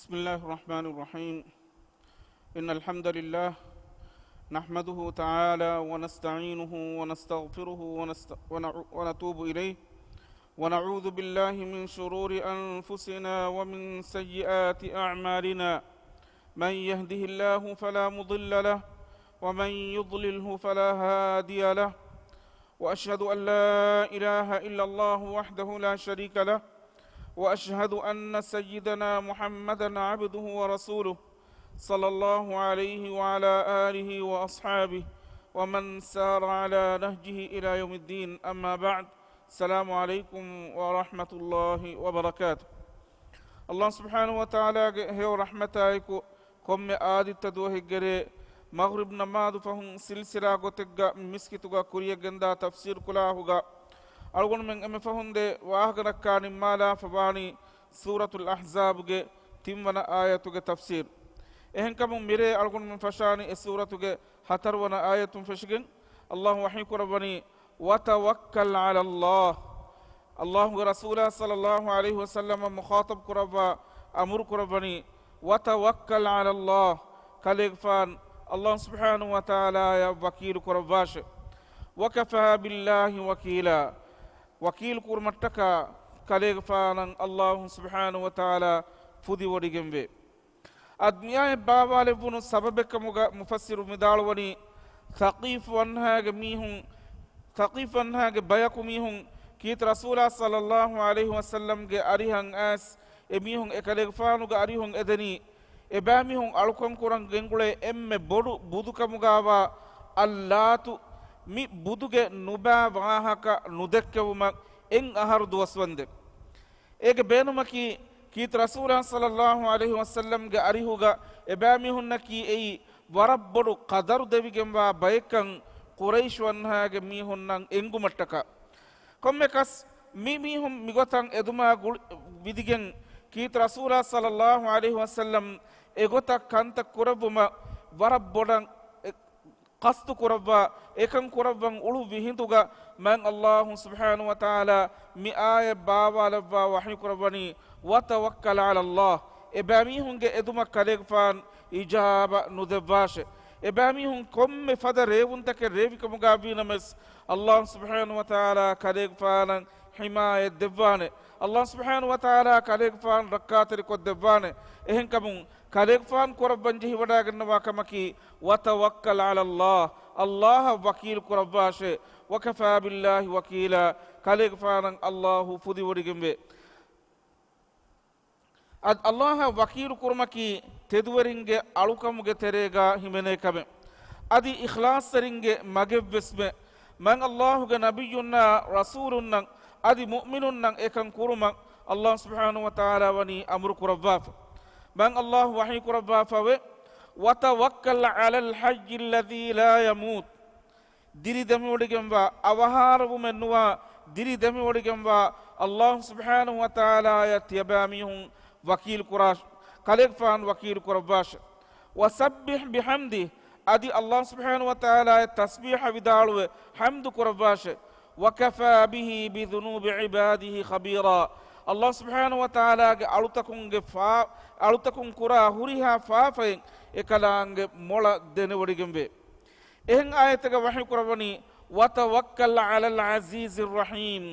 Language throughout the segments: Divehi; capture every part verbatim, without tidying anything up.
بسم الله الرحمن الرحيم. إن الحمد لله نحمده تعالى ونستعينه ونستغفره ونست-، ونع-، ونتوب إليه، ونعوذ بالله من شرور أنفسنا ومن سيئات أعمالنا. من يهده الله فلا مضل له، ومن يضلله فلا هادي له. وأشهد أن لا إله إلا الله وحده لا شريك له، وأشهد أن سيدنا محمدا عبده ورسوله، صلى الله عليه وعلى آله وأصحابه ومن سار على نهجه إلى يوم الدين. أما بعد. السلام عليكم ورحمة الله وبركاته. އައްލާހު ސުބްޙާނަހޫ ވަތަޢާލާގެ ހެޔޮ ރަޙްމަތާއެކު، ކޮންމެ އާދިއްތަ ދުވަހެއްގެރޭ، މަޣްރިބް ނަމާދު ފަހުން ސިލްސިލާ ގޮތެއްގަ މި މިސްކިތުގަ ކުރިޔަށް ގެންދާ ތަފްސީރު ކުލާހުގަ، އަޅުގަނޑުމެން އެންމެ ފަހުން ދެ ވާހަކަ ދައްކާ ނިންމާލާފަ ވާނީ ސޫރަތުލް އަޙްޒާބުގެ ތިންވަނަ އާޔަތުގެ ތަފްސީރު. އެހެންކަމުން މިރޭ އަޅުގަނޑުމެން ފަށާނީ އެ ސޫރަތުގެ ހަތަރުވަނަ އާޔަތުން ފެށިގެން. އައްލާހު ވަޙީ ކުރައްވަނީ، وتوكل على الله. އައްލާހުގެ ރަސޫލާ ޞައްލައްލާހު ޢަލައިހި ވަސައްލަމަށް މުޚާޠަބް ކުރައްވާ އަމުރު ކުރައްވަނީ، وتوكل على الله، ކަލޭގެފާން އައްލާހު ސުބްޙާނަހޫ ވަތަޢާލާއަށް ވަކީލު ކުރައްވާށެ. وكفى بالله وكيلا. ވަކީލު ކުރުމަށްޓަކާ ކަލޭގެފާނަށް އައްލާހު ސުބްޙާނަހޫ ވަތަޢާލާ ފުދިވޮޑިގެންވޭ. އަދި މިއާޔަތް ބާވާލެއްވުނު ސަބަބެއްކަމުގަ މުފައްސިރު ވިދާޅުވަނީ، ޘަޤީފު ވަންހާގެ މީހުން، ޘަޤީފު ވަންހާގެ ބަޔަކު މީހުން ކީރިތި ރަސޫލާ ޞައްލައްލާހު ޢަލައިހި ވަސައްލަމްގެ އަރިހަށް އައިސް، އެމީހުން އެކަލޭގެފާނުގެ އަރިހުން އެދެނީ، އެބައިމީހުން އަޅުކަން ކުރަން ގެންގުޅޭ އެންމެ ބޮޑު ބުދުކަމުގާވާ އައްލާތު، މި ބުދުގެ ނުބައި ވާހަކަ ނުދެއްކެވުމަށް އެއް އަހަރު ދުވަސްވަންދެން. އޭގެ ބޭނުމަކީ، ކީރިތި ރަސޫލާ ޞައްލައްލާހު ޢަލައިހި ވަސައްލަމްގެ އަރިހުގަ އެބައިމީހުންނަކީ އެއީ ވަރަށް ބޮޑު ޤަދަރު ދެވިގެންވާ ބައެއްކަން ޤުރައިޝް ވަންހާގެ މީހުންނަށް އެނގުމަށްޓަކާ. ކޮންމެކަސް، މި މީހުން މިގޮތަށް އެދުމާ ގުޅި-، ވިދިގެން، ކީރިތި ރަސޫލާ ޞައްލައްލާހު ޢަލައިހި ވަސައްލަމް އެގޮތަށް ކަންތައް ކުރެއްވުމަށް ވަރަށް ބޮޑަށް އެ-، ޤަޞްދު ކުރައްވާ، އެކަން ކުރައްވަން އުޅުއްވި ހިނދުގަ، މާތް އައްލާހު ސުބްޙާނަހޫ ވަތަޢާލާ މި އާޔަތް ބާވާލައްވާ ވަޙީ ކުރައްވަނީ، وتوكل على الله. އެބައިމީހުންގެ އެދުމަށް ކަލޭގެފާން އިޖާބަ ނުދެއްވާށެ. އެބައިމީހުން ކޮންމެ ފަދަ ރޭވުންތަކެއް ރޭވިކަމުގަ ވީނަމަވެސް، އައްލާހު ސުބްޙާނަހޫ ވަތަޢާލާ ކަލޭގެފާނަށް ޙިމާޔަތް ދެއްވާނެ. އައްލާހު ސުބްޙާނަހޫ ވަތަޢާލާ ކަލޭގެފާން ރައްކާތެރިކޮށްދެއްވާނެ. އެހެންކަމުން، ކަލޭގެފާން ކުރައްވަން ޖެހިވަޑައިގަންނަވާ ކަމަކީ، وتوكل على الله، އައްލާހަށް ވަކީލު ކުރައްވާށޭ، وكفى بالله وكيلا، ކަލޭގެފާނަށް އައްލާހު ފުދިވޮޑިގެންވޭ. އަދި އައްލާހަށް ވަކީލު ކުރުމަކީ ތެދުވެރިންގެ އަޅުކަމުގެ ތެރޭގަ ހިމެނޭ ކަމެއް. އަދި އިޚްލާޞްތެރިންގެ މަގެއްވެސްމެ. މާތް އައްލާހުގެ ނަބިއްޔުންނާ ރަސޫލުންނަށް އަދި މުއުމިނުންނަށް އެކަން ކުރުމަށް އައްލާހު ސުބްޙާނަހޫ ވަތަޢާލާ ވަނީ އަމުރު ކުރައްވާފަ. މާތް އައްލާހު ވަޙީ ކުރައްވާފަވޭ، وتوكل على الحي الذي لا يموت. ދިރި ދެމިވޮޑިގެންވާ، އަވަހާރަވުމެއް ނުވާ، ދިރި ދެމިވޮޑިގެންވާ އައްލާހު ސުބްޙާނަހޫ ވަތަޢާލާއަށް ތިޔަބައިމީހުން ވަކީލު ކުރާށި، ކަލޭގެފާން ވަކީލު ކުރައްވާށެ. وسبح بحمده، އަދި އައްލާހު ސުބްޙާނަހޫ ވަތަޢާލާއަށް ތަސްބީޙަ ވިދާޅުވެ ޙަމްދު ކުރައްވާށެ. وكفى به بذنوب عباده خبيرا. އައްލާހު ސުބްޙާނަހޫ ވަތަޢާލާގެ އަޅުތަކުންގެ ފާ-، އަޅުތަކުން ކުރާ ހުރިހާ ފާފައިން އެކަލާނގެ މޮޅަށް ދެނެވޮޑިގެންވޭ. އެހެން އާޔަތެއްގަ ވަޙީ ކުރައްވަނީ، وتوكل على العزيز الرحيم.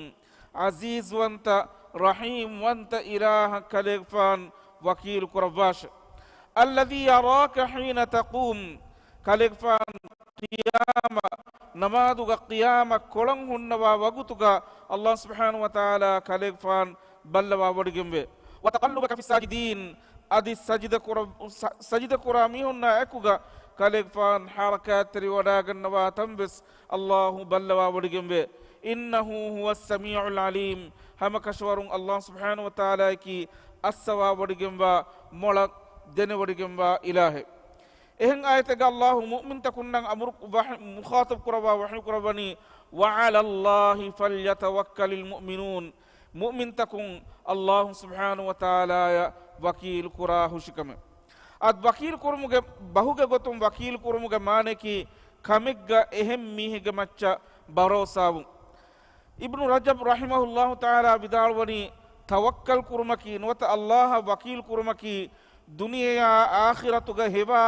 ޢަޒީޒްވަންތަ، ރަޙީމްވަންތަ އިލާހަށް ކަލޭގެފާން ވަކީލު ކުރައްވާށެ. الذي يراك حين تقوم. ކަލޭގެފާން ޤިޔާމަ، ނަމާދުގަ ޤިޔާމަ ކޮޅަށް ހުންނަވާ ވަގުތުގަ އައްލާހު ސުބްޙާނަހޫ ވަތަޢާލާ ކަލޭގެފާން ބައްލަވާ ވޮޑިގެންވޭ. وتقلبك في الساجدين، އަދި ސަޖިދަ ކުރަ-، ސަ-، ސަޖިދަ ކުރާ މީހުންނާ އެކުގަ ކަލޭގެފާން ޙަރަކާތްތެރިވަޑައިގަންނަވާ ތަންވެސް އައްލާހު ބައްލަވާ ވޮޑިގެންވޭ. إنه هو السميع العليم، ހަމަކަށަވަރުން އައްލާހު ސުބްޙާނަހޫ ވަތަޢާލާއަކީ އައްސަވާ ވޮޑިގެންވާ، މޮޅަށް ދެނެވޮޑިގެންވާ އިލާހެއް. އެހެން އާޔަތެއްގަ އައްލާހު މުއުމިންތަކުންނަށް އަމުރު ވަޙް-، މުޚާޠަބް ކުރައްވާ ވަޙީ ކުރައްވަނީ، وعلى الله فليتوكل المؤمنون. މުއުމިންތަކުން އައްލާހު ސުބްޙާނަހޫ ވަތަޢާލާއަށް ވަކީލު ކުރާ ހުށިކަމެއް. އަދި ވަކީލު ކުރުމުގެ ބަހުގެ ގޮތުން ވަކީލު ކުރުމުގެ މާނައަކީ ކަމެއްގަ އެހެން މީހެއްގެ މައްޗަށް ބަރޯސާވުން. އިބްނު ރަޖަބް ރަޙިމަހުﷲ ތަޢާލާ ވިދާޅުވަނީ، ތަވައްކަލް ކުރުމަކީ ނުވަތަ އައްލާހަށް ވަކީލު ކުރުމަކީ ދުނިޔެއާ އާޚިރަތުގަ ހެވާ،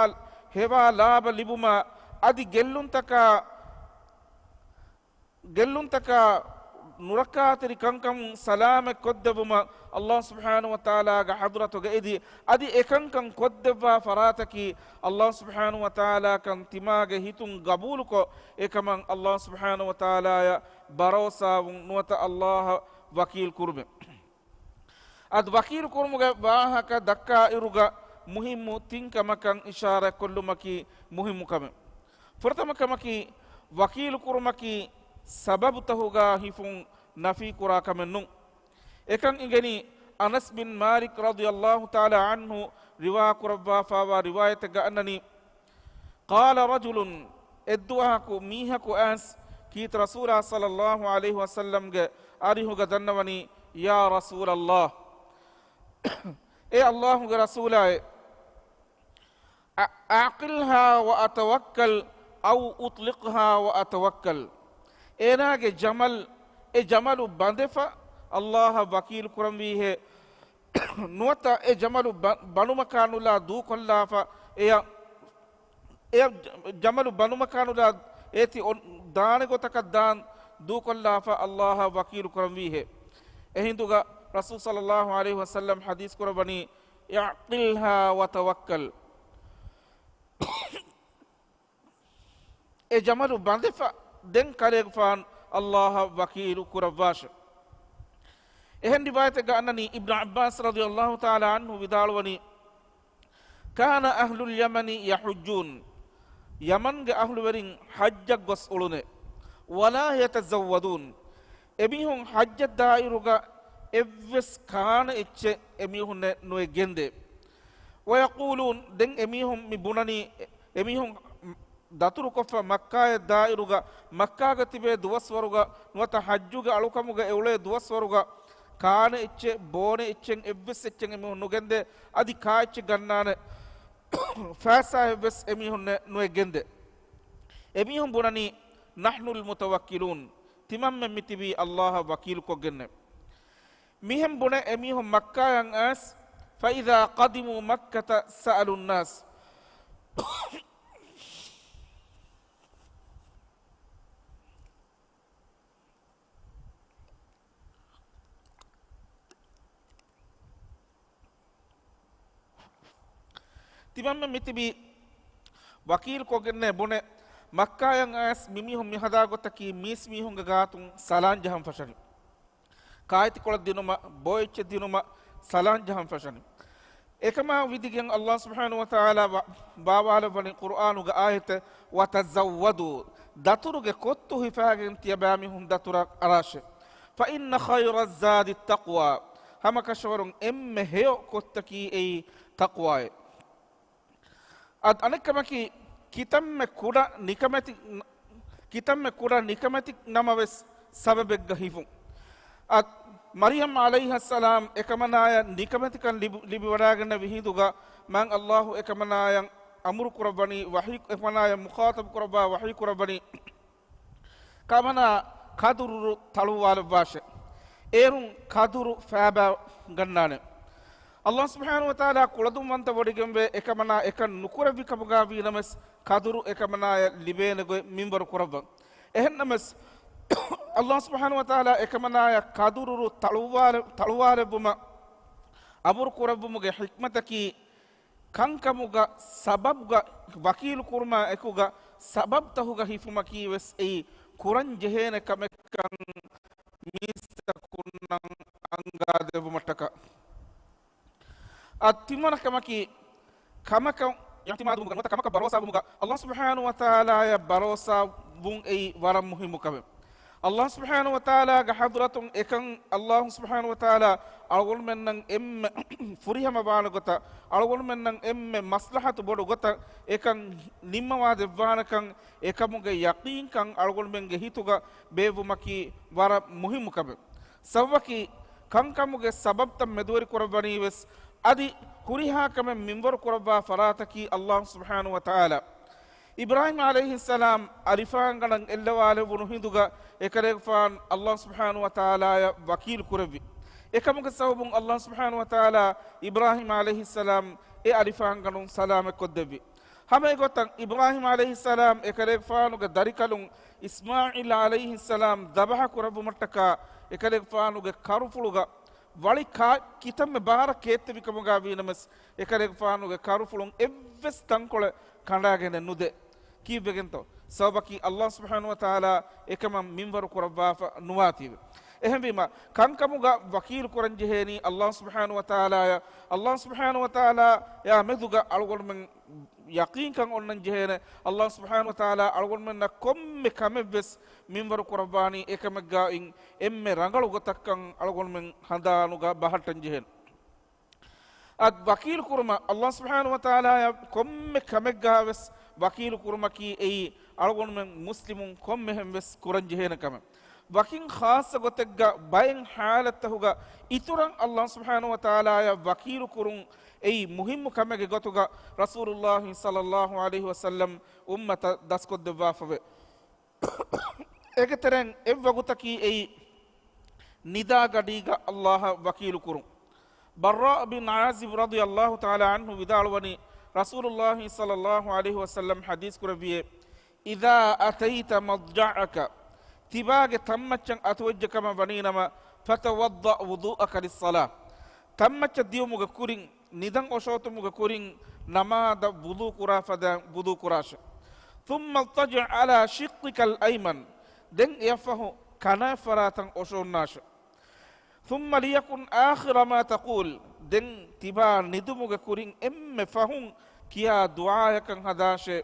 ހެވާ ލާބަ ލިބުމަށް، އަދި ގެއްލުންތަކާ، ގެއްލުންތަކާ ނުރައްކާތެރި ކަންކަމުން ސަލާމަތް ކޮށްދެއްވުމަށް އައްލާހު ސުބްޙާނަހު ވަތަޢާލާގެ ޙަޟްރަތުގަ އެދި، އަދި އެކަންކަން ކޮށްދެއްވާ ފަރާތަކީ އައްލާހު ސުބްޙާނަހު ވަތަޢާލާކަން ތިމާގެ ހިތުން ގަބޫލުކޮށް، އެކަމަށް އައްލާހު ސުބްޙާނަހު ވަތަޢާލާއަށް ބަރޯސާވުން ނުވަތަ އައްލާހަށް ވަކީލު ކުރުމެއް. އަދި ވަކީލު ކުރުމުގެ ވާހަކަ ދައްކާއިރުގަ މުހިއްމު ތިން ކަމަކަށް އިޝާރާތް ކޮށްލުމަކީ މުހިއްމު ކަމެއް. ފުރަތަމަ ކަމަކީ، ވަކީލު ކުރުމަކީ ސަބަބުތަހުގަ ހިފުން ނަފީ ކުރާ ކަމެއް ނޫން. އެކަން އިނގެނީ، އަނަސް ބިން މާލިކް ރަޟިޔައްލާހު ތަޢާލާ ޢަންހު ރިވާ ކުރައްވާފައިވާ ރިވާޔަތެއްގަ އަންނަނީ، قال رجل، އެއްދުވަހަކު މީހަކު އައިސް ކީރިތި ރަސޫލާ ޞައްލައްލާހު ޢަލައިހި ވަސައްލަމްގެ އަރިހުގަ ދަންނަވަނީ، يا رسول الله، އޭ އައްލާހުގެ ރަސޫލާއޭ، أ-، أعقلها وأتوكل أو أطلقها وأتوكل. އޭނާގެ ޖަމަލް، އެ ޖަމަލު ބަނދެފަ އައްލާހަށް ވަކީލު ކުރަންވީހޭ. ނުވަތަ އެ ޖަމަލު ބަ-، ބަނުމަކާނުލާ ދޫކޮށްލާފަ، އެޔަށް، އެ ޖަ-، ޖަމަލު ބަނުމަކާނުލާ އޭތި އޮން-، ދާނެ ގޮތަކަށް ދާން ދޫކޮށްލާފަ އައްލާހަށް ވަކީލު ކުރަންވީހޭ. އެހިނދުގަ ރަސޫލު ޞައްލައްލާހު ޢަލައިހި ވަސައްލަމް ޙަދީޘް ކުރައްވަނީ، اعقلها وتوكل. އެ ޖަމަލު ބަނދެފަ، ދެން ކަލޭގެފާނު އައްލާހަށް ވަކީލު ކުރައްވާށެ. އެހެން ރިވާޔަތެއްގަ އަންނަނީ، އިބްނު ޢައްބާސް ރަޟިޔައްލާހު ތަޢާލާ ޢަންހު ވިދާޅުވަނީ، كان أهل اليمن يحجون، ޔަމަންގެ އަހުލުވެރިން ޙައްޖަށް ގޮސް އުޅުނެ، ولا يتزودون، އެމީހުން ޙައްޖަށް ދާއިރުގަ އެއްވެސް ކާނެ އެއްޗެއް އެމީހުންނެއް ނުއެއް ގެންދޭ. ويقولون، ދެން އެމީހުން މި ބުނަނީ، އެމީހުން ދަތުރުކޮށްފަ މައްކާޔަށް ދާއިރުގަ، މައްކާގަ ތިބޭ ދުވަސްވަރުގަ، ނުވަތަ ޙައްޖުގެ އަޅުކަމުގަ އެއުޅޭ ދުވަސްވަރުގަ، ކާނެ އެއްޗެއް، ބޯނެ އެއްޗެއް، އެއްވެސް އެއްޗެއް އެމީހުން ނުގެންދޭ، އަދި ކާ އެއްޗެއް ގަންނާނެ ފައިސާއެއްވެސް އެމީހުންނެއް ނުއެއް ގެންދޭ. އެމީހުން ބުނަނީ، نحن المتوكلون، ތިމަންމެން މިތިބީ އައްލާހަށް ވަކީލުކޮށްގެންނޭ. މިހެން ބުނެ އެމީހުން މައްކާޔަށް އައިސް، فإذا قدموا مكة سألوا الناس. ތިމަންމެން މިތިބީ ވަކީލުކޮށްގެންނޭ ބުނެ، މައްކާޔަށް އައިސް މިމީހުން މިހަދާ ގޮތަކީ މީސްމީހުންގެ ގާތުން ސަލާން ޖަހަން ފަށަނީ. ކާއެތިކޮޅެއް ދިނުމަށް، ބޯއެއްޗެއް ދިނުމަށް ސަލާން ޖަހަން ފަށަނީ. އެކަމާ ވިދިގެން އައްލާހު ސުބްޙާނަހު ވަތަޢާލާ ވަ-، ވާވާލައްވަނީ ޤުރްއާނުގެ އާޔަތެއް، وتزودوا، ދަތުރުގެ ކޮއްތު ހިފާގެން ތިޔަބައިމީހުން ދަތުރަށް އަރާށޭ. فإن خير الزاد التقوى، ހަމަކަށަވަރުން އެންމެ ހެޔޮ ކޮއްތަކީ އެއީ ތަޤްވާއޭ. އަދި އަނެއްކަމަކީ، ކިތަންމެ ކުޑަ ނިކަމެތި، ކިތަންމެ ކުޑަ ނިކަމެތި ނަމަވެސް ސަބަބެއްގަ ހިފުން. އަދި މަރްޔަމް ޢަލައިހައްސަލާމް އެކަމަނާޔަށް ނިކަމެތިކަން ލިބި، ލިބިވަޑާގަންނެވި ހިނދުގަ މާތް އައްލާހު އެކަމަނާޔަށް އަމުރު ކުރައްވަނީ، ވަޙީ، އެކަމަނާޔަށް މުޚާޠަބު ކުރައްވާ ވަޙީ ކުރައްވަނީ، ކަމަނާ ކަދުރު ތަޅުއްވާލައްވާށޭ. އޭރުން ކަދުރު ފައިބާ ގަންނާނެ. އައްލާހު ސުބްޙާނަހު ވަތަޢާލާ ކުޅަދުންވަންތަ ވޮޑިގެންވޭ އެކަމަނާ އެކަން ނުކުރެއްވި ކަމުގަ ވީނަމަވެސް، ކަދުރު އެކަމަނާޔަށް ލިބޭނެ ގޮތް މިންވަރު ކުރައްވަން. އެހެންނަމަވެސް، އައްލާހު ސުބްޙާނަހު ވަތަޢާލާ އެކަމަނާޔަށް ކަދުރު ތަޅުއްވާލެ-، ތަޅުއްވާލެއްވުމަށް އަމުރު ކުރެއްވުމުގެ ޙިކްމަތަކީ، ކަންކަމުގަ ސަބަބުގަ ވަކީލު ކުރުމާ އެކުގަ ސަބަބުތަހުގަ ހިފުމަކީ ވެސް އެއީ ކުރަން ޖެހޭނެ ކަމެއްކަން މީސްތަކުންނަށް އަންގާދެއްވުމަށްޓަކާ. އަދި ތިންވަނަ ކަމަކީ، ކަމަކަށް އިޢުތިމާދުވުމުގަ ނުވަތަ ކަމަކަށް ބަރޯސާވުމުގަ އައްލާހު ސުބްޙާނަހު ވަތަޢާލާޔަށް ބަރޯސާވުން އެއީ ވަރަށް މުހިއްމު ކަމެއް. އައްލާހު ސުބްޙާނަހު ވަތަޢާލާގެ ޙަޟްރަތުން އެކަން އައްލާހު ސުބްޙާނަހު ވަތަޢާލާ އަޅުގަނޑުމެންނަށް އެންމެ ފުރިހަމަވާނެ ގޮތަށް، އަޅުގަނޑުމެންނަށް އެންމެ މަސްލަޙަތު ބޮޑު ގޮތަށް އެކަން ނިންމަވާ ދެއްވާނެކަން، އެކަމުގެ ޔަޤީންކަން އަޅުގަނޑުމެންގެ ހިތުގަ ބޭއްވުމަކީ ވަރަށް މުހިއްމު ކަމެއް. ސަބަބަކީ، ކަންކަމުގެ ސަބަބްތައް މެދުވެރި ކުރައްވަނީ ވެސް، އަދި ހުރިހާ ކަމެއް މިންވަރު ކުރައްވާ ފަރާތަކީ އައްލާހު ސުބްޙާނަހު ވަތަޢާލާ. އިބްރާހީމް ޢަލައިހިއްސަލާމް އަލިފާންގަނޑަށް އެއްލަވާލެވުނު ހިނދުގަ އެކަލޭގެފާނު ﷲ ސުބްޙާނަހޫ ވަތަޢާލާޔަށް ވަކީލު ކުރެއްވި. އެކަމުގެ ސަބަބުން ﷲ ސުބްޙާނަހޫ ވަތަޢާލާ އިބްރާހީމް ޢަލައިހިއްސަލާމް އެ އަލިފާންގަނޑުން ސަލާމަތްކޮށްދެއްވި. ހަމައެގޮތަށް އިބްރާހީމް ޢަލައިހިއްސަލާމް އެކަލޭގެފާނުގެ ދަރިކަލުން އިސްމާޢީލް ޢަލައިހިއްސަލާމް ދަބަހަ ކުރެއްވުމަށްޓަކާ އެކަލޭގެފާނުގެ ކަރުފުޅުގަ ވަޅި ކާ-، ކިތަންމެ ބާރަށް ކޭއްތެވިކަމުގަ ވީނަމަސް، އެކަލޭގެފާނުގެ ކަރުފުޅުން އެއްވެސް ތަންކޮޅެއް ކަނޑާގެނެއް ނުދޭ. ކީއްވެގެންތޯ؟ ސަބަބަކީ ﷲ ސުބްޙާނަހޫ ވަތަޢާލާ އެކަމަށް މިންވަރު ކުރައްވާފަ ނުވާތީވެ. އެހެންވީމަ، ކަންކަމުގަ ވަކީލު ކުރަން ޖެހޭނީ ﷲ ސުބްޙާނަހޫ ވަތަޢާލާޔަށް. ﷲ ސުބްޙާނަހޫ ވަތަޢާލާޔާ މެދުގަ އަޅުގަނޑުމެން ޔަޤީންކަން އޮންނަން ޖެހޭނެ، ﷲ ސުބްޙާނަހޫ ވަތަޢާލާ އަޅުގަނޑުމެންނަށް ކޮންމެ ކަމެއްވެސް މިންވަރު ކުރައްވާނީ އެކަމެއްގައި އެންމެ ރަނގަޅު ގޮތަށްކަން އަޅުގަނޑުމެން ހަނދާނުގަ ބަހައްޓަން ޖެހޭނެ. އަދި ވަކީލު ކުރުމަށް ﷲ ސުބްޙާނަހޫ ވަތަޢާލާޔަށް ކޮންމެ ކަމެއްގައިވެސް ވަކީލު ކުރުމަކީ އެއީ އަޅުގަނޑުމެން މުސްލިމުން ކޮންމެހެންވެސް ކުރަން ޖެހޭނެ ކަމެއް. ވަކިން ޚާއްޞަ ގޮތެއްގަ ބައެއް ޙާލަތްތަކުގަ އިތުރަށް ﷲ ސުބްޙާނަހޫ ވަތަޢާލާޔަށް ވަކީލު ކުރުން އެއީ މުހިއްމު ކަމެއްގެ ގޮތުގަ ރަސޫލުﷲ ޞައްލަﷲ ޢަލައިހި ވަސައްލަމް އުއްމަތަށް ދަސްކޮށްދެއްވާފަވޭ. އޭގެ ތެރެއިން އެއް ވަގުތަކީ އެއީ ނިދާ ގަޑީގަ ﷲ އަށް ވަކީލު ކުރުން. ބައްރާ ބިން ޢާޒިބް ރަޟިޔަﷲ ތަޢާލާ ޢަންހު ވިދާޅުވަނީ، ރަސޫލުﷲ ޞައްލަﷲ ޢަލައިހި ވަސައްލަމް ޙަދީޘް ކުރެއްވިއޭ، إذا أتيت مضجعك، ތިބާގެ ތަންމައްޗަށް އަތުވެއްޖެ ކަމަށް ވަނީނަމަ، فتوضأ وضوءك للصلاة، ތަންމައްޗަށް ދިޔުމުގެ ކުރިން، ނިދަން އޮށޯތުމުގެ ކުރިން ނަމާދަށް ވުޟޫ ކުރާ ފަދައިން ވުޟޫ ކުރާށެ. ثم اضطجع على شقك الأيمن، ދެން އެއަށްފަހު ކަނާތް ފަރާތަށް އޮށޯންނާށެ. ثم ليكن آخر ما تقول، ދެން ތިބާ ނިދުމުގެ ކުރިން އެންމެ ފަހުން ކިޔާ ދުޢާއަކަށް ހަދާށޭ،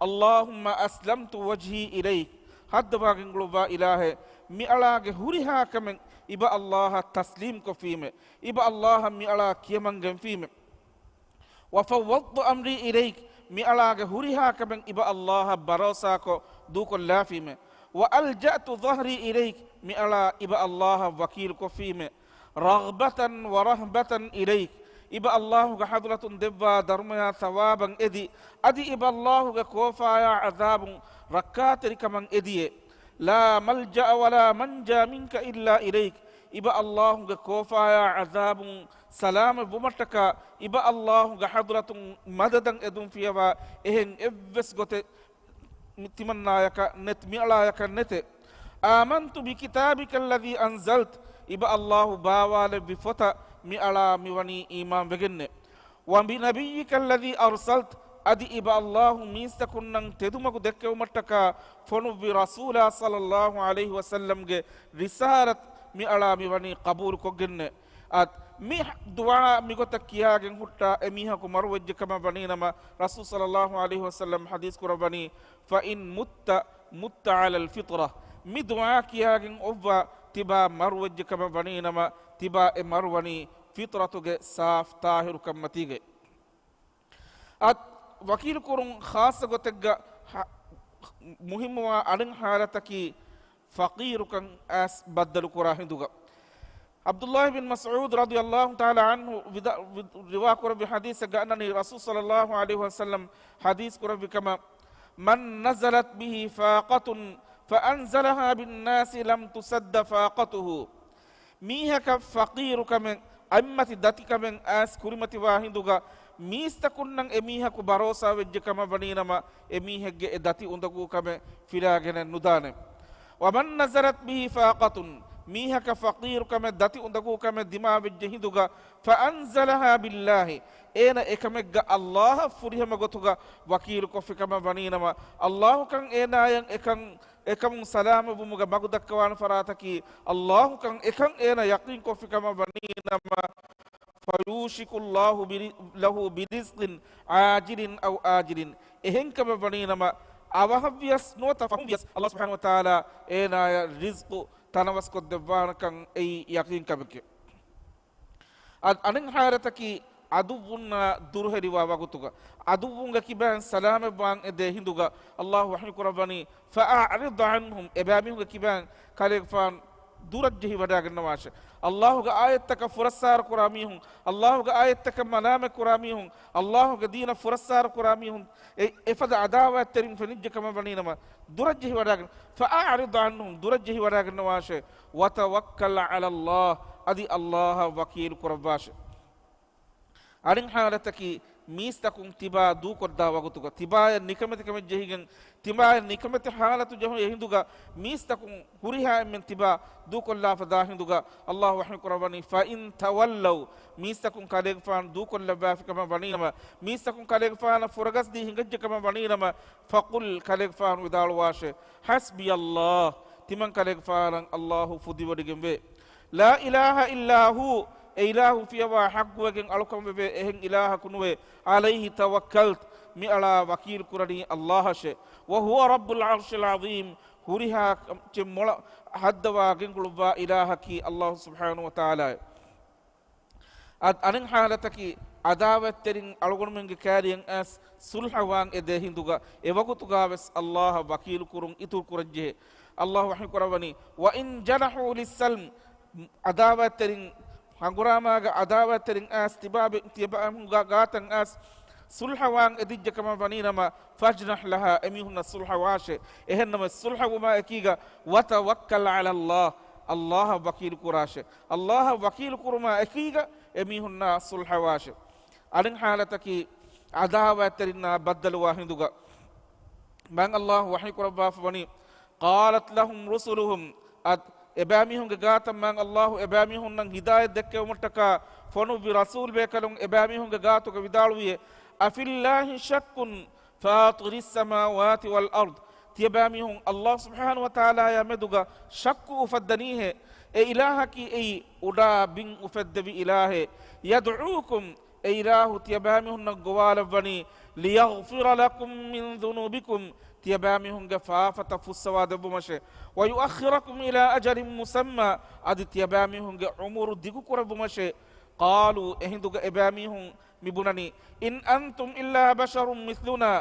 اللهم أسلمت وجهي إليك، ހައްދަވާ ގެންގުޅުއްވާ އިލާހޭ، މިއަޅާގެ ހުރިހާ ކަމެއް އިބަ ﷲ އަށް ތަސްލީމް ކޮށްފީމޭ، އިބަ ﷲ އަށް މިއަޅާ ކިޔަމަންގެންފީމޭ. وفوضت أمري إليك، މިއަޅާގެ ހުރިހާ ކަމެއް އިބަ ﷲ އަށް ބަރޯސާކޮށް ދޫކޮށްލާފީމޭ. وألجأت ظهري إليك، މިއަޅާ އިބަ ﷲ އަށް ވަކީލުކޮށްފީމޭ. رغبة ورهبة إليك، އިބަ ﷲ ގެ ޙަޟްރަތުން ދެއްވާ ދަރުމަޔާ ޘަވާބަށް އެދި، އަދި އިބަ ﷲ ގެ ކޯފާޔާ ޢަޛާބުން ރައްކާތެރިކަމަށް އެދިއޭ. لا ملجأ ولا منجا منك إلا إليك، އިބަ ﷲ ގެ ކޯފާޔާ ޢަޛާބުން ސަލާމަތް ވުމަށްޓަކާ، އިބަ ﷲ ގެ ޙަޟްރަތުން މަދަދަށް އެދުން ފިޔަވާ އެހެން އެއްވެސް ގޮތެއް މި-، ތިމަންނާޔަކަށް ނެތް، މިއަޅާޔަކަށް ނެތޭ. آمنت بكتابك الذي أنزلت، އިބަ ﷲ ބާވާލެއްވި ފޮތަށް މިއަޅާ މިވަނީ އީމާން ވެގެންނޭ. وبنبيك الذي أرسلت، އަދި އިބަ ﷲ މީސްތަކުންނަށް ތެދުމަގު ދެއްކެވުމަށްޓަކާ ފޮނުއްވި ރަސޫލާ ޞައްލަﷲ ޢަލައިހި ވަސައްލަމްގެ ރިސާލަތް މިއަޅާ މިވަނީ ޤަބޫލުކޮށްގެންނޭ. އަދި މި ދުޢާ މިގޮތަށް ކިޔާގެން ހުއްޓާ އެމީހަކު މަރުވެއްޖެ ކަމަށް ވަނީނަމަ، ރަސޫލު ޞައްލަﷲ ޢަލައިހި ވަސައްލަމް ޙަދީޘް ކުރައްވަނީ، فإن مت مت على الفطرة، މި ދުޢާ ކިޔާގެން އޮއްވާ ތިބާ މަރުވެއްޖެ ކަމަށް ވަނީނަމަ، ތިބާ އެ މަރުވަނީ ފިޠްރަތުގެ ސާފް ޠާހިރުކަންމަތީގައި. އަދި ވަކީލު ކުރުން ޚާއްޞަ ގޮތެއްގަ ހަ-، މުހިއްމުވާ އަނެއް ޙާލަތަކީ ފަޤީރުކަން އައިސް ބައްދަލުކުރާ ހިނދުގަ. ޢަބްދުﷲ ބިން މަސްޢޫދު ރަޟިޔަﷲ ތަޢާލާ ޢަންހު ވިދާ-، ވި-، ރިވާކުރެއްވި ޙަދީޘެއްގަ އަންނަނީ، ރަސޫލު ޞައްލަﷲ ޢަލައިހި ވަސައްލަމް ޙަދީޘް ކުރެއްވި ކަމަށް، من نزلت به فاقة فأنزلها بالناس لم تسد فاقته. މީހަކަށް ފަޤީރުކަމެއް، އަތްމަތި ދަތިކަމެއް އައިސް ކުރިމަތިވާ ހިނދުގަ، މީސްތަކުންނަށް އެމީހަކު ބަރޯސާވެއްޖެ ކަމަށް ވަނީނަމަ، އެމީހެއްގެ އެ ދަތި އުނދަގޫކަމެއް ފިލާގެނެއް ނުދާނެ. ومن نزلت به فاقة، މީހަކަށް ފަޤީރުކަމެއް، ދަތި އުނދަގޫކަމެއް ދިމާވެއްޖެ ހިނދުގަ، فأنزلها بالله، އޭނަ އެކަމެއްގަ ﷲ އަށް ފުރިހަމަ ގޮތުގަ ވަކީލުކޮށްފި ކަމަށް ވަނީނަމަ، ﷲ ކަން އޭނާޔަށް އެކަން އެކަމުން ސަލާމަތްވުމުގެ މަގު ދައްކަވާނެ ފަރާތަކީ، ﷲ ކަން އެކަން އޭނަ ޔަޤީންކޮށްފި ކަމަށް ވަނީނަމަ، فيوشك الله بر-، له برزق عاجل أو آجل، އެހެން ކަމަށް ވަނީނަމަ، އަވަހަށްވިޔަސް ނުވަތަ ފަހުންވިޔަސް، ﷲ ސުބްޙާނަހޫ ވަތަޢާލާ އޭނާޔަށް ރިޒްޤު ތަނަވަސްކޮށްދެއްވާނެކަން އެއީ ޔަޤީން ކަމެކޭ. އަދި އަނެއް ޙާލަތަކީ، ޢަދުއްވުންނާ ދުރުހެލިވާ ވަގުތުގަ، ޢަދުއްވުންގެ ކިބައިން ސަލާމަތްވާން އެދޭ ހިނދުގަ، ﷲ ވަޙީކުރައްވަނީ، فأعرض عنهم، އެބައިމީހުންގެ ކިބައިން ކަލޭގެފާނު ދުރަށް ޖެހިވަޑައިގަންނަވާށޭ. އައްލާހުގެ އާޔަތްތަކަށް ފުރައްސާރަ ކުރާ މީހުން، އައްލާހުގެ އާޔަތްތަކަށް މަލާމަތް ކުރާ މީހުން، އައްލާހުގެ ދީނަށް ފުރައްސާރަ ކުރާ މީހުން، އެ، އެފަދަ އަދާވާތްތެރިން ފެނިއްޖެ ކަމަށް ވަނީނަމަ، ދުރަށްޖެހިވަޑާގެން، فأعرض عنهم، ދުރަށްޖެހިވަޑާގަންނަވާށޭ، وتوكل على الله، އަދި އައްލާހަށް ވަކީލު ކުރައްވާށޭ. އަނެއް ހާލަތަކީ މީސްތަކުން ތިބާ ދޫކޮށްދާ ވަގުތުގަ، ތިބާޔަށް ނިކަމެތިކަމެއް ޖެހިގެން، ތިބާޔަށް ނިކަމެތި ހާލަތު ޖެހުނު އެ ހިނދުގަ، މީސްތަކުން ހުރިހާ އެންމެން ތިބާ ދޫކޮށްލާފަ ދާ ހިނދުގަ، އައްލާހު ވަޙީ ކުރައްވަނީ، فإن تولوا، މީސްތަކުން ކަލޭގެފާނު ދޫކޮށްލައްވާފި ކަމަށް ވަނީނަމަ، މީސްތަކުން ކަލޭގެފާނަށް ފުރަގަސްދީ ހިނގައްޖެ ކަމަށް ވަނީނަމަ، فقل، ކަލޭގެފާނު ވިދާޅުވާށޭ، حسبي الله، ތިމަން ކަލޭގެފާނަށް އައްލާހު ފުދިވޮޑިގެންވޭ. لا إله إلا هو، އެ އިލާހު ފިޔަވާ ޙައްޤުވެގެން އަޅުކަންވެވޭ އެހެން އިލާހަކު ނުވޭ. عليه توكلت، މިއަޅާ ވަކީލު ކުރަނީ އައްލާހަށޭ. وهو رب العرش العظيم، ހުރިހާ ކަމެއް މޮޅަށް ހައްދަވާ ގެންގުޅުއްވާ އިލާހަކީ އައްލާހު ސުބްޙާނަހު ވަތަޢާލާއޭ. އަދި އަނެއް ޙާލަތަކީ، ޢަދާވަތްތެރިން އަޅުގަނޑުމެންގެ ކާރިޔަށް އައިސް ޞުލްޙަވާން އެދޭ ހިނދުގަ، އެވަގުތުގަވެސް އައްލާހަށް ވަކީލުކުރުން އިތުރު ކުރަންޖެހޭ. އައްލާހު ވަޙީ ކުރައްވަނީ، وإن جنحوا للسلم، ޢަދާވަތްތެރިން، ހަނގުރާމާގެ ޢަދާވަތްތެރިން އައިސް ތިބާބެ-، ތިޔަބައިމީހުންގެ ގާތަށް އައިސް ޞުލްޙަވާން އެދިއްޖެ ކަމަށް ވަނީނަމަ، فاجنح لها، އެމީހުންނަށް ޞުލްޙަވާށޭ. އެހެންނަމަވެސް ޞުލްޙަވުމާ އެކީގަ، وتوكل على الله، އައްލާހަށް ވަކީލު ކުރާށޭ. އައްލާހަށް ވަކީލު ކުރުމާ އެކީގަ، އެމީހުންނާ ޞުލްޙަވާށޭ. އަނެއް ޙާލަތަކީ، ޢަދާވަތްތެރިންނާ ބައްދަލުވާ ހިނދުގަ، މާތް އައްލާހު ވަޙީ ކުރައްވާފަ ވަނީ، قالت لهم رسلهم، އަދި އެބައިމީހުންގެ ގާތަށް މާތް އައްލާހު އެބައިމީހުންނަށް ހިދާޔަތް ދެއްކެވުމަށްޓަކާ ފޮނުއްވި ރަސޫލް ބޭކަލުން އެބައިމީހުންގެ ގާތުގަ ވިދާޅުވިއޭ، أفي الله شك فاطر السماوات والأرض، ތިޔަބައިމީހުން އައްލާހު ސުބްޙާނަހު ވަތަޢާލާޔާ މެދުގަ ޝައްކު އުފައްދަނީހޭ؟ އެ އިލާހަކީ އެއީ އުޑާ ބިން އުފެއްދެވި އިލާހޭ. يدعوكم، އެ އިލާހު ތިޔަބައިމީހުންނަށް ގޮވާލައްވަނީ، ليغفر لكم من ذنوبكم، ތިޔަބައިމީހުންގެ ފާފަތައް ފުއްސަވާ ދެއްވުމަށޭ، ويؤخركم إلى أجل مسمى، އަދި ތިޔަބައިމީހުންގެ ޢުމުރު ދިގު ކުރެއްވުމަށޭ. قالوا، އެހިނދުގަ އެބައިމީހުން މި ބުނަނީ، إن أنتم إلا بشر مثلنا،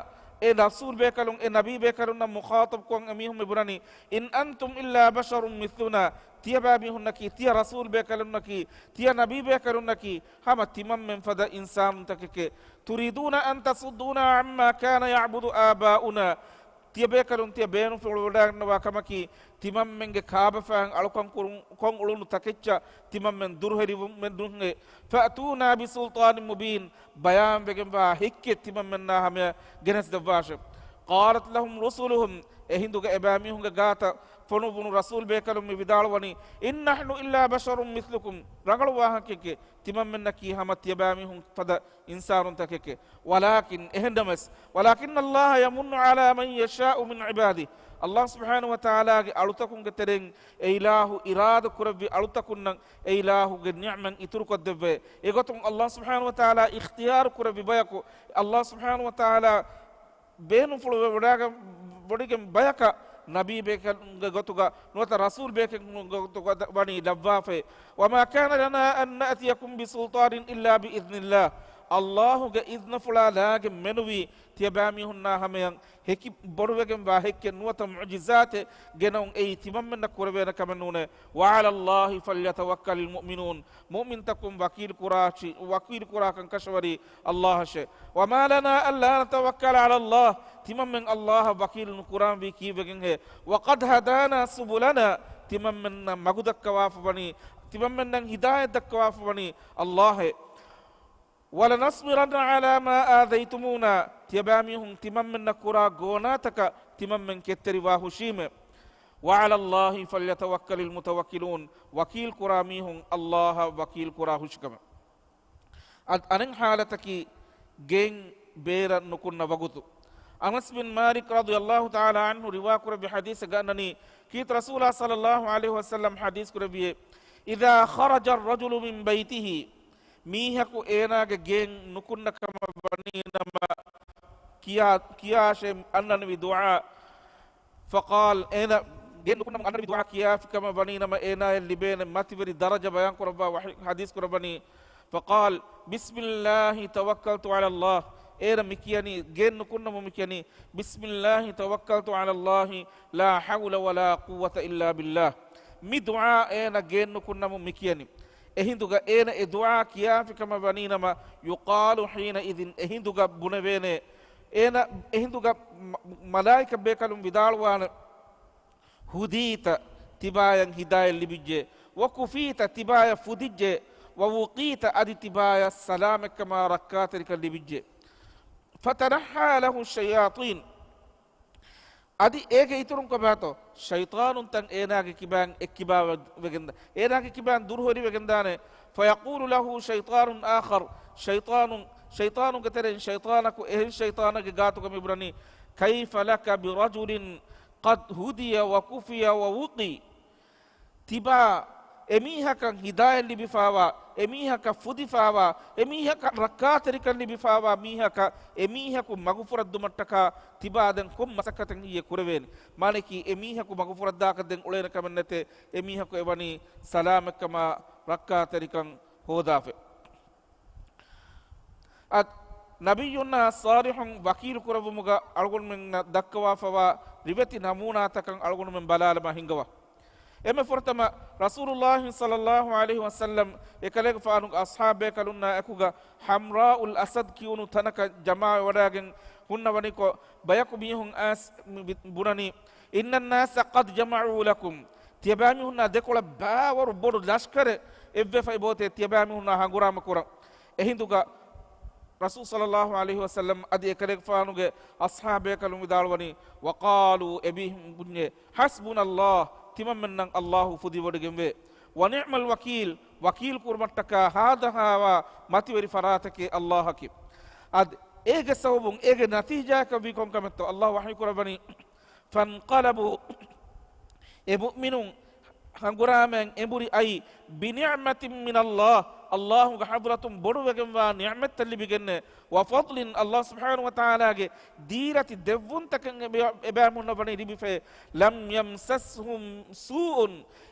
އެ ރަސޫލް ބޭކަލުން، އެ ނަބީ ބޭކަލުންނަށް މުޚާޠަބުކޮށް އެމީހުން މި ބުނަނީ، إن أنتم إلا بشر مثلنا، ތިޔަބައިމީހުންނަކީ، ތިޔަ ރަސޫލް ބޭކަލުންނަކީ، ތިޔަ ނަބީ ބޭކަލުންނަކީ، ހަމަ ތިމަންމެން ފަދަ އިންސާނުންތަކެކޭ. تريدون أن تصدونا عما كان يعبد آباؤنا، ތިޔަބޭކަލުން ތިޔަ ބޭނުންފުޅުވަޑައިގަންނަވާ ކަމަކީ، ތިމަންމެންގެ ކާބަފައިން އަޅުކަން ކުރުން، ކޮށް އުޅުނު ތަކެއްޗަށް ތިމަންމެން ދުރުހެލިވުމެއްނޫންހޭ. فأتونا بسلطان مبين، ބަޔާންވެގެންވާ ހެއްކެއް ތިމަންމެންނާ ހަމަޔަށް ގެނެސްދެއްވާށެ. قالت لهم رسلهم، އެހިނދުގަ އެބައިމީހުންގެ ގާތަށް ފޮނުއްވުނު ރަސޫލް ބޭކަލުން މި ވިދާޅުވަނީ، إن نحن إلا بشر مثلكم، ރަނގަޅު ވާހަކައެކޭ، ތިމަންމެންނަކީ ހަމަ ތިޔަބައިމީހުން ފަދަ އިންސާނުންތަކެކޭ. ولكن، އެހެންނަމަވެސް، ولكن الله يمن على من يشاء من عباده، އައްލާހު ސުބްޙާނަހު ވަތަޢާލާގެ އަޅުތަކުންގެ ތެރެއިން އެ އިލާހު އިރާދަ ކުރެއްވި އަޅުތަކުންނަށް އެ އިލާހުގެ ނިޢުމަތް އިތުރުކޮށްދެއްވޭ. އެގޮތުން އައްލާހު ސުބްޙާނަހު ވަތަޢާލާ އިޚްތިޔާރު ކުރެއްވި ބަޔަކު، އައްލާހު ސުބްޙާނަހު ވަތަޢާލާ ބޭނުންފުޅުވެ ވަޑައިގަ-، ވޮޑިގެން ބަޔަކަށް ނަބީ ބޭކަލުންގެ ގޮތުގަ ނުވަތަ ރަސޫލް ބޭކަލުންގެ ގޮތުގަ ވަނީ ލައްވާފައި. وما كان لنا أن نأتيكم بسلطان إلا بإذن الله، އައްލާހުގެ އިޒްނަފުޅާ ލާގެން މެނުވީ ތިޔަބައިމީހުންނާ ހަމަޔަށް ހެކި ބޮޑުވެގެންވާ ހެއްކެއް ނުވަތަ މުޢުޖިޒާތެއް ގެނައުން އެއީ ތިމަންމެންނަށް ކުރެވޭނެ ކަމެއް ނޫނޭ. وعلى الله فليتوكل المؤمنون، މުއުމިންތަކުން ވަކީލު ކުރާ، ވަކީލު ކުރާކަން ކަށަވަރީ އައްލާހަށޭ. وما لنا ألا نتوكل على الله، ތިމަންމެން އައްލާހަށް ވަކީލު ނުކުރާންވީ ކީއްވެގެންހޭ؟ وقد هدانا سبلنا، ތިމަންމެންނަށް މަގުދައްކަވާފަ ވަނީ، ތިމަންމެންނަށް ހިދާޔަތް ދައްކަވާފަ ވަނީ އައްލާހޭ. ولنصبرن على ما آذيتمونا، ތިޔަބައިމީހުން ތިމަންމެންނަށް ކުރާ ގޯނާތަކަށް ތިމަންމެން ކެތްތެރިވާ ހުށީމޭ. وعلى الله فليتوكل المتوكلون، ވަކީލް ކުރާ މީހުން އައްލާހަށް ވަކީލް ކުރާ ހުށިކަމެއް. އަދި އަނެއް ޙާލަތަކީ، ގެއިން ބޭރަށް ނުކުންނަ ވަގުތު. އަނަސް ބިން މާލިކް ރަޟިޔަﷲ ތަޢާލާ ޢަންހު ރިވާކުރެއްވި ޙަދީޘެއްގަ އަންނަނީ، ކީރިތި ރަސޫލާ ޞައްލަﷲ ޢަލައިހި ވަސައްލަމް ޙަދީޘް ކުރެއްވިއޭ، إذا خرج الرجل من بيته، މީހަކު އޭނާގެ ގެއިން ނުކުންނަ ކަމަށް ވަނީނަމަ، ކިޔާ، ކިޔާށޭ އަންނަނިވި ދުޢާ. فقال، އޭނާ ގެއިން ނުކުންނަމުން އަންނަނިވި ދުޢާ ކިޔާފި ކަމަށް ވަނީނަމަ، އޭނާޔަށް ލިބޭނެ މަތިވެރި ދަރަޖަ ބަޔާން ކުރައްވާ ވަޙީ، ޙަދީޘް ކުރައްވަނީ. فقال، بسم الله توكلت على الله، އޭނަ މި ކިޔަނީ، ގެއިން ނުކުންނަމުން މި ކިޔަނީ، بسم الله توكلت على الله لا حول ولا قوة إلا بالله. މި ދުޢާ އޭނަ ގޭންނުކުންނަމުން މި ކިޔަނީ. އެހިނދުގަ އޭނަ އެ ދުޢާ ކިޔާފިކަމަށް ވަނީނަމަ، يقال حينئذ، އެހިނދުގަ ބުނެވޭނެ، އޭނަ އެހިނދުގަ މަ-، މަލާއިކަ ބޭކަލުން ވިދާޅުވާނެ، ހުދީތަ، ތިބާޔަށް ހިދާޔަތް ލިބިއްޖެ، ވަކުފީތަ، ތިބާޔަށް ފުދިއްޖެ، ވަވުޤީތަ، އަދި ތިބާޔަށް ސަލާމަތްކަމާ ރައްކާތެރިކަން ލިބިއްޖެ. فتنحى له الشياطين، އަދި އޭގެ އިތުރުން ކޮބާތޯ؟ ޝައިޠާނުންތައް އޭނާގެ ކިބާން އެއްކިބާވެގެން، އޭނާގެ ކިބާން ދުރުހެލިވެގެންދާނެ. فيقول له شيطان آخر، ޝައިޠާނު، ޝައިޠާނުންގެ ތެރެއިން ޝައިޠާނަކު އެހެން ޝައިޠާނެއްގެ ގާތުގަ މިބުނަނީ، كيف لك برجل قد هدي وكفي ووقي؟ ތިބާ އެމީހަކަށް ހިދާޔަތް ލިބިފާވާ، އެމީހަކަށް ފުދިފާވާ، އެމީހަކަށް ރައްކާތެރިކަން ލިބިފާވާ މީހަކަށް އެމީހަކު މަގުފުރައްދުމަށްޓަކާ ތިބާ ދެން ކޮން މަސައްކަތެއް ހިއްޔެ ކުރެވޭނެ؟ މާނައަކީ އެމީހަކު މަގުފުރައްދާކަށް ދެން އުޅޭނެ ކަމެއް ނެތޭ، އެމީހަކު އެވަނީ ސަލާމަތްކަމާ ރައްކާތެރިކަން ހޯދާފަ. އަދި ނަބިއްޔުންނާ ޞާލިޙުން ވަކީލު ކުރެއްވުމުގަ އަޅުގަނޑުމެންނަށް ދައްކަވާފަވާ ރިވެތި ނަމޫނާތަކަށް އަޅުގަނޑުމެން ބަލާލަމާ ހިންގަވާ. އެންމެ ފުރަތަމަ ރަސޫލުﷲ ޞައްލަﷲ ޢަލައިހި ވަސައްލަމް އެކަލޭގެފާނުގެ އަޞްޙާބޭކަލުންނާ އެކުގަ ޙަމްރާއުލް އަސަދް ކިޔުނު ތަނަކަށް ޖަމާވެވަޑައިގެން ހުންނަވަނިކޮށް، ބަޔަކު މީހުން އައިސް މި ވި-، ބުނަނީ، إن الناس قد جمعوا لكم، ތިޔަބައިމީހުންނާ ދެކޮޅަށް ބާވަރު ބޮޑު ލަޝްކަރެއް އެއްވެފައި ބޯތޭ ތިޔަބައިމީހުންނާ ހަނގުރާމަ ކުރަން. އެހިނދުގަ ރަސޫލު ޞައްލަﷲ ޢަލައިހި ވަސައްލަމް އަދި އެކަލޭގެފާނުގެ އަޞްޙާބޭކަލުން ވިދާޅުވަނީ، وقالوا، އެމީހުން ބުންޏޭ، حسبنا الله، ތިމަންމެންނަށް ﷲ ފުދިވޮޑިގެންވޭ، ونعم الوكيل، ވަކީލް ކުރުމަށްޓަކާ ހާދަހާވާ މަތިވެރި ފަރާތަކީ ﷲ އަކީ. އަދި އޭގެ ސަބަބުން އޭގެ ނަތީޖާއަކަށް ވީ ކޮންކަމެއްތޯ؟ ﷲ ވަޙީ ކުރައްވަނީ، فانقلبوا، އެ މުއުމިނުން ހަނގުރާމައިން އެނބުރި އައީ، بنعمة من الله، ﷲގެ ޙަޟްރަތުން ބޮޑުވެގެންވާ ނިޢުމަތްތައް ލިބިގެންނޭ، وفضل، ﷲ ސުބްޙާނަހޫ ވަތަޢާލާގެ ދީރަތި ދެއްވުންތަކެއް އެބަ-، އެބައިމީހުންނަށް ވަނީ ލިބިފައި، لم يمسسهم سوء،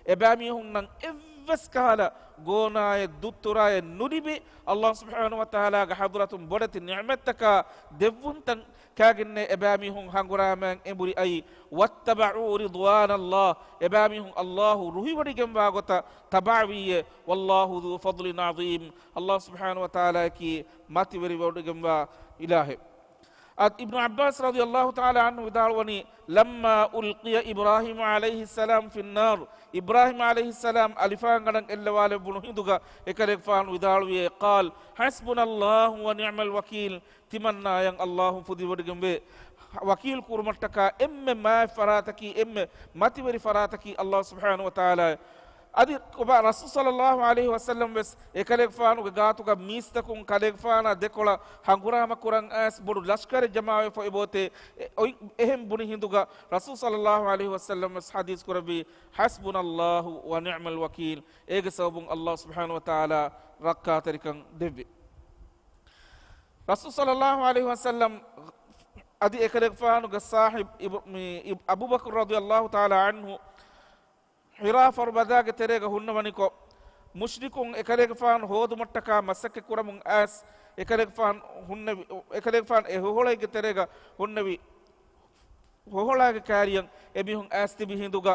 އެބައިމީހުންނަށް އެއްވެސް ކަހަލަ ގޯނާއެއް ދުއްތުރާއެއް ނުލިބި، ﷲ ސުބްޙާނަހޫ ވަތަޢާލާގެ ޙަޟްރަތުން ބޮޑެތި ނިޢުމަތްތަކާ ދެއްވުންތައް ކާގެންނޭ އެބައިމީހުން ހަނގުރާމައިން އެނބުރި އައީ، واتبعوا رضوان الله، އެބައިމީހުން ﷲ ރުހިވޮޑިގެންވާ ގޮތަށް ތަބަޢަވީއޭ، والله ذو فضل عظيم، ﷲ ސުބްޙާނަހޫ ވަތަޢާލާއަކީ މަތިވެރިވޮޑިގެންވާ އިލާހެއް. އަދި އިބްނު ޢައްބާސް ރަޟިޔަﷲ ތަޢާލާ ޢަންހު ވިދާޅުވަނީ، لما ألقي إبراهيم عليه السلام في النار، އިބްރާހީމް ޢަލައިހިއްސަލާމް އަލިފާންގަނޑަށް އެއްލަވާލެއްވުނު ހިނދުގަ އެކަލޭގެފާނު ވިދާޅުވިއޭ، قال، حسبنا الله ونعم الوكيل، ތިމަންނާޔަށް ﷲ ފުދިވޮޑިގެންވޭ. ވަކީލު ކުރުމަށްޓަކާ އެންމެ މާތް ފަރާތަކީ، އެންމެ މަތިވެރި ފަރާތަކީ ﷲ ސުބްޙާނަހޫ ވަތަޢާލާ. އަދި ކޮބާ ރަސޫލު ޞައްލަﷲ ޢަލައިހި ވަސައްލަމް ވެސް އެކަލޭގެފާނުގެ ގާތުގަ މީސްތަކުން ކަލޭގެފާނާ ދެކޮޅަށް ހަނގުރާމަ ކުރަން އައިސް ބޮޑު ލަޝްކަރެއް ޖަމާވެފަ އޮތްބޯތޭ، އެ-، އޮތް އެހެން ބުނި ހިނދުގަ ރަސޫލު ޞައްލަﷲ ޢަލައިހި ވަސައްލަމް ވެސް ޙަދީޘް ކުރެއްވީ، حسبنا الله ونعم الوكيل، އޭގެ ސަބަބުން ﷲ ސުބްޙާނަހޫ ވަތަޢާލާ ރައްކާތެރިކަން ދެއްވި. ރަސޫލު ޞައްލަﷲ ޢަލައިހި ވަސައްލަމް އަދި އެކަލޭގެފާނުގެ ޞާޙިބު އިބު-، މި އިބް-، އަބޫބަކުރު ރަޟިޔަﷲ ތަޢާލާ ޢަންހު ޙިރާ ފަރުބަދާގެ ތެރޭގަ ހުންނަވަނިކޮށް، މުޝްރިކުން އެކަލޭގެފާނު ހޯދުމަށްޓަކާ މަސައްކަތް ކުރަމުން އައިސް، އެކަލޭގެފާނު ހުންނެވި، އެކަލޭގެފާނު އެ ހޮހޮޅައިގެ ތެރޭގަ ހުންނެވި ހޮހޮޅާގެ ކާރިޔަށް އެމީހުން އައިސް ތިބި ހިނދުގަ،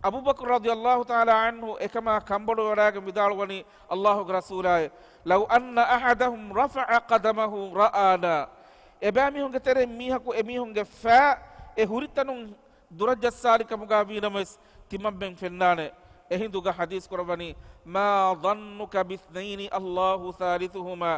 އަބޫބަކުރު ރަޟިޔަﷲ ތަޢާލާ ޢަންހު އެކަމާ ކަންބޮޑުވެވަޑައިގެން ވިދާޅުވަނީ، ﷲގެ ރަސޫލާއޭ، لو أن أحدهم رفع قدمه رآنا، އެބައިމީހުންގެ ތެރެއިން މީހަކު އެމީހުންގެ ފައި އެ ހުރިތަނުން ދުރަށް ޖައްސާލި ކަމުގަ ވީނަމަވެސް، ތިމަންމެން ފެންނާނެ. އެހިނދުގަ ޙަދީޘް ކުރައްވަނީ، ما ظنك باثنين الله ثالثهما،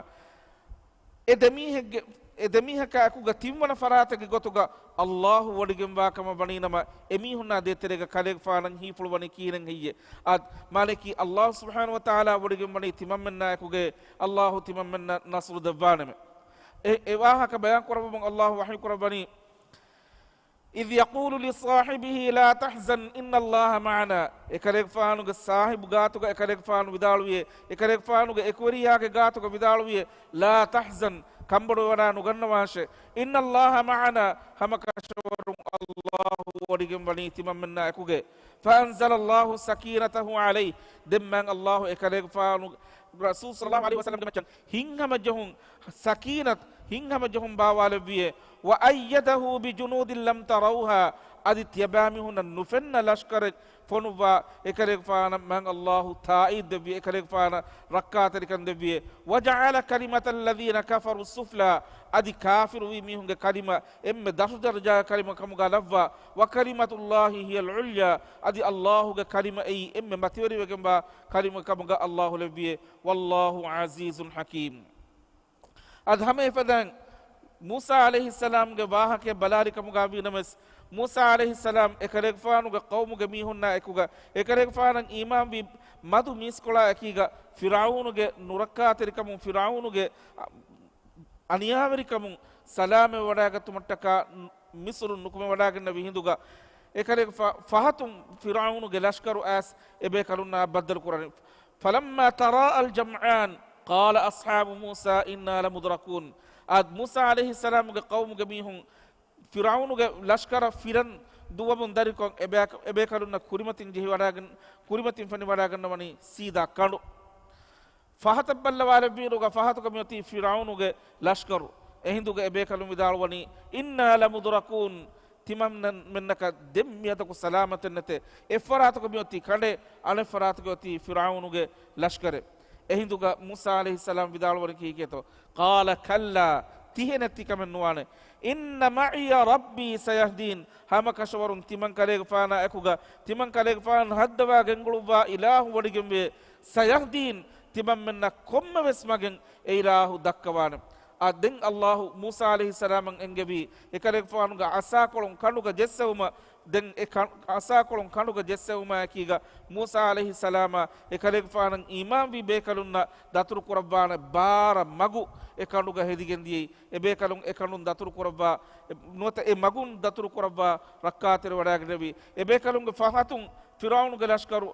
އެ ދެމީހެއްގެ، އެ ދެމީހަކާ އެކުގަ ތިންވަނަ ފަރާތެއްގެ ގޮތުގަ ﷲ ވޮޑިގެންވާ ކަމަށް ވަނީނަމަ، އެމީހުންނާ ދޭތެރޭގަ ކަލޭގެފާނަށް ހީފުޅުވަނީ ކިހިނެއް ހެއްޔޭ؟ އާދެ، މާނައަކީ ﷲ ސުބްޙާނަހޫ ވަތަޢާލާ ވޮޑިގެންވަނީ ތިމަންމެންނާ އެކުގައޭ، ﷲ ތިމަންމެންނަށް ނަޞްރު ދެއްވާނަމޭ. އެ، އެ ވާހަކަ ބަޔާން ކުރައްވަމުން ﷲ ވަޙީ ކުރައްވަނީ، إذ يقول لصاحبه لا تحزن إن الله معنا. އެކަލޭގެފާނުގެ ސާހިބު ގާތުގަ އެކަލޭގެފާނު ވިދާޅުވިއޭ، އެކަލޭގެފާނުގެ އެކުވެރިޔާގެ ގާތުގަ ވިދާޅުވިއޭ، لا تحزن، ކަނބޮޑުވެވަޑައި ނުގަންނަވާށޭ، إن الله معنا، ހަމަކަށަވަރުން ﷲ ވޮޑިގެން ވަނީ ތިމަންމެންނާ އެކުގައޭ. فأنزل الله سكينته عليه، ދެން މާތް ﷲ އެކަލޭގެފާނު ރަސޫލު ޞައްލަﷲ ޢަލައިހި ވަސައްލަމްގެ މައްޗަށް ހިތްހަމަޖެހުން، ސަކީނަތު ހިތްހަމަޖެހުން ބާވާލެއްވިއޭ. وأيده بجنود لم تروها، އަދި ތިޔަބައިމީހުންނަށް ނުފެންނަ ލަޝްކަރެއް ފޮނުއްވާ އެކަލޭގެފާނަށް މާތް ﷲ ތާއީދު ދެއްވި، އެކަލޭގެފާނަށް ރައްކާތެރިކަން ދެއްވި. وجعل كلمة الذين كفروا السفلى، އަދި ކާފިރުވި މީހުންގެ ކަލިމަ އެންމެ ދަށު ދަރަޖާ ކަލިމަ ކަމުގަ ލައްވާ. وكلمة الله هي العليا، އަދި ﷲ ގެ ކަލިމައީ އެންމެ މަތިވެރިވެގެންވާ ކަލިމަ ކަމުގަ ﷲ ލެއްވިއޭ. والله عزيز حكيم. އަދި ހަމަ އެފަދައިން މޫސާ ޢަލައިހިއްސަލާމްގެ ވާހަކައެއް ބަލާލި ކަމުގަ ވީނަމަވެސް، މޫސާ ޢަލައިހިއްސަލާމް އެކަލޭގެފާނުގެ ޤައުމުގެ މީހުންނާ އެކުގަ، އެކަލޭގެފާނަށް އީމާންވި މަދު މީސްކޮޅާ އެކީގަ، ފިރްޢައުނުގެ ނުރައްކާތެރިކަމުން، ފިރްޢައުނުގެ އަނިޔާވެރިކަމުން ސަލާމަތްވެވަޑައިގަތުމަށްޓަކާ މިސުރުން ނުކުމެވަޑައިގެންނެވި ހިނދުގަ، އެކަލޭގެފާ ފަހަތުން ފިރްޢައުނުގެ ލަޝްކަރު އައިސް އެބޭކަލުންނާ ބައްދަލުކުރަނީ. فلما تراءى الجمعان قال أصحاب موسى إنا لمدركون. އާދެ، މޫސާ ޢަލައިހިއްސަލާމުގެ ޤައުމުގެ މީހުން ފިރްޢައުނުގެ ލަޝްކަރަށް ފިރަން ދުއްވަމުން ދަރިކޮށް، އެބޭ-، އެބޭކަލުންނަށް ކުރިމަތިން ޖެހިވަޑައިގެން، ކުރިމަތިން ފެނިވަޑައިގަންނަވަނީ ސީދާ ކަނޑު. ފަހަތަށް ބައްލަވާލެއްވިއިރުގަ ފަހަތުގަ މިއޮތީ ފިރްޢައުނުގެ ލަޝްކަރު. އެހިނދުގަ އެބޭކަލުން ވިދާޅުވަނީ، إنا لمدركون، ތިމަންމެންނަކަށް ދެން މިއަދަކު ސަލާމަތެއް ނެތޭ. އެއްފަރާތަކު މިއޮތީ ކަނޑޭ، އަނެއްފަރާތަކު އޮތީ ފިރްޢައުނުގެ ލަޝްކަރެއް. އެހިނދުގަ މޫސާ ޢަލައިހިއްސަލާމް ވިދާޅުވަނީ ކީކޭތޯ؟ قال كلا، ތިހެނެއް ތިކަމެއް ނުވާނެ. إن معي ربي سيهدين، ހަމަކަށަވަރުން ތިމަން ކަލޭގެފާނާ އެކުގަ، ތިމަން ކަލޭގެފާނު ހައްދަވާ ގެންގުޅުއްވާ އިލާހު ވޮޑިގެންވޭ. سيهدين، ތިމަންމެންނަށް ކޮންމެވެސް މަގެއް އެ އިލާހު ދައްކަވާނެ. އާ، ދެން ﷲ މޫސާ ޢަލައިހިއްސަލާމަށް އެންގެވީ، އެކަލޭގެފާނުގެ ޢަޞާކޮޅުން ކަނޑުގަ ޖެއްސެވުމަށް، ދެން އެ ކަ-، ޢަޞާކޮޅުން ކަނޑުގަ ޖެއްސެވުމާއެކީގަ، މޫސާ ޢަލައިހިއްސަލާމާ އެކަލޭގެފާނަށް އީމާންވި ބޭކަލުންނަށް ދަތުރުކުރައްވާނެ ބާރަ މަގު އެ ކަނޑުގަ ހެދިގެން ދިޔައީ. އެބޭކަލުން އެ ކަނޑުން ދަތުރުކުރައްވާ، އެ، ނުވަތަ އެ މަގުން ދަތުރުކުރައްވާ ރައްކާތެރިވަޑައިގެންނެވި. އެބޭކަލުންގެ ފަހަތުން ފިރްޢައުނުގެ ލަޝްކަރު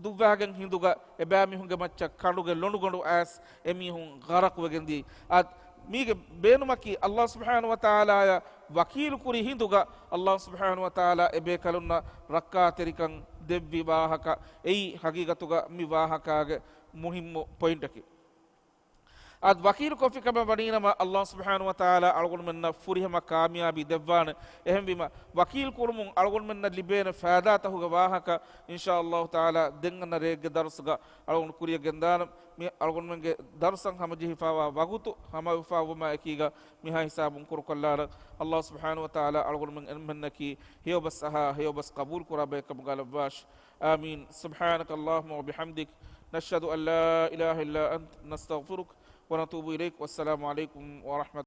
ދުއްވާގެން ހިނދުގަ އެބައިމީހުންގެ މައްޗަށް ކަނޑުގެ ލޮނުގަނޑު އައިސް އެމީހުން ޣަރަޤުވެގެން ދިޔައީ. އާ، މީގެ ބޭނުމަކީ ﷲ ސުބްޙާނަހޫ ވަތަޢާލާއާ ވަކީލު ކުރި ހިނދުގަ ﷲ ސުބްޙާނަހޫ ވަތަޢާލާ އެބޭކަލުންނަށް ރައްކާތެރިކަން ދެއްވި ވާހަކަ އެއީ ހަގީގަތުގަ މި ވާހަކާގެ މުހިއްމު ޕޮއިންޓަކީ. އަދި ވަކީލު ކޮށްފި ކަމަށް ވަނީނަމަ، ﷲ ސުބްޙާނަހޫ ވަތަޢާލާ އަޅުގަނޑުމެންނަށް ފުރިހަމަ ކާމިޔާބީ ދެއްވާނެ. އެހެންވީމަ، ވަކީލު ކުރުމުން އަޅުގަނޑުމެންނަށް ލިބޭނެ ފައިދާތަކުގެ ވާހަކަ، އިންޝާﷲ ތަޢާލާ، ދެން އަންނަ ރެއެއްގެ ދަރުސްގަ އަޅުގަނޑު ކުރިއަށް ގެންދާނަން. މި އަޅުގަނޑުމެންގެ ދަރުސަށް ހަމަޖެހިފައިވާ ވަގުތު ހަމަވެފައިވުމާ އެކީގަ މިހާ ހިސާބުން ކުރުކޮށްލާނަން. ﷲ ސުބްޙާނަހޫ ވަތަޢާލާ އަޅުގަނޑުމެން އެންމެންނަކީ ހެޔޮބަސް އަހާ، ހެޔޮބަސް ޤަބޫލުކުރާ ބައެއްކަމުގަ ލައްވާށި. آمين. سبحانك اللهم وبحمدك، نشهد أن لا إله إلا أنت، نستغفرك ونتوب إليك. والسلام عليكم ورحمة